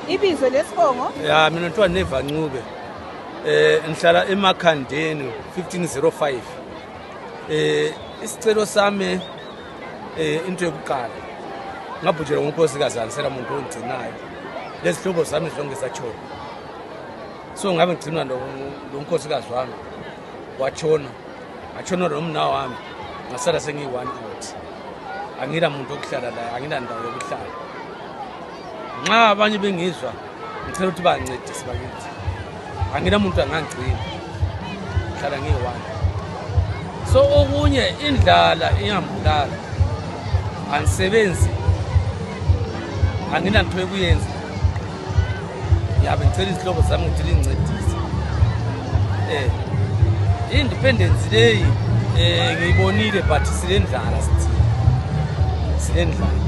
Ibizo lesibongo? Ya, mina kuthiwa Neva Ncube. Ngihlala eMakhandeni 1505. Isicelo sami, into yokuqala, ngabhujelwa ngunkosikazi, angisela muntu ongigcinayo. Lezihlobo zami zonke zatshona. So ngabe ngigcinwa lo nkosikazi wami, watshona, watshona lo mna wami, ngasala sengiyi-one out. Angila muntu okuhlala la, angila ndawo yokuhlala. Nxa abanye bengizwa, ngicela ukuthi bangincedise bakithi. Angila muntu angangigcina, ngihlala ngiyi-one. So okunye, indlala iyambulala. Angisebenzi, anginanto yokuyenza. Ngiyabe ngicela izihlobo zami ukuthi lingincedise. Independence leyi ngiyibonile, but silendlala, sithi silendlala.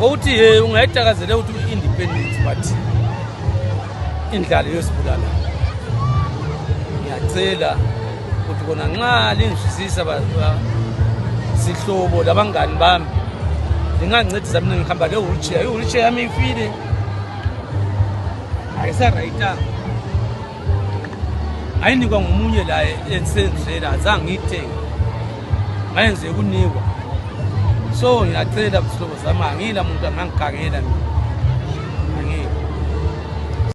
Ukuthi ungayithakazela ukuthi i-independence, but indlala iyosibulala. Ngiyacela ukuthi kona nxa lingizwisisa, sihlobo labangani bami, lingangincedisa. Mina ngihamba le-wheelchair, i-wheelchair yami ifile, ayisarayitanga, ayinikwa ngomunye la ensenzela, azange ngiyithenge, ngayenze kunikwa. So ngiyacela, zihlobo zami, angila muntu angangigangela mina.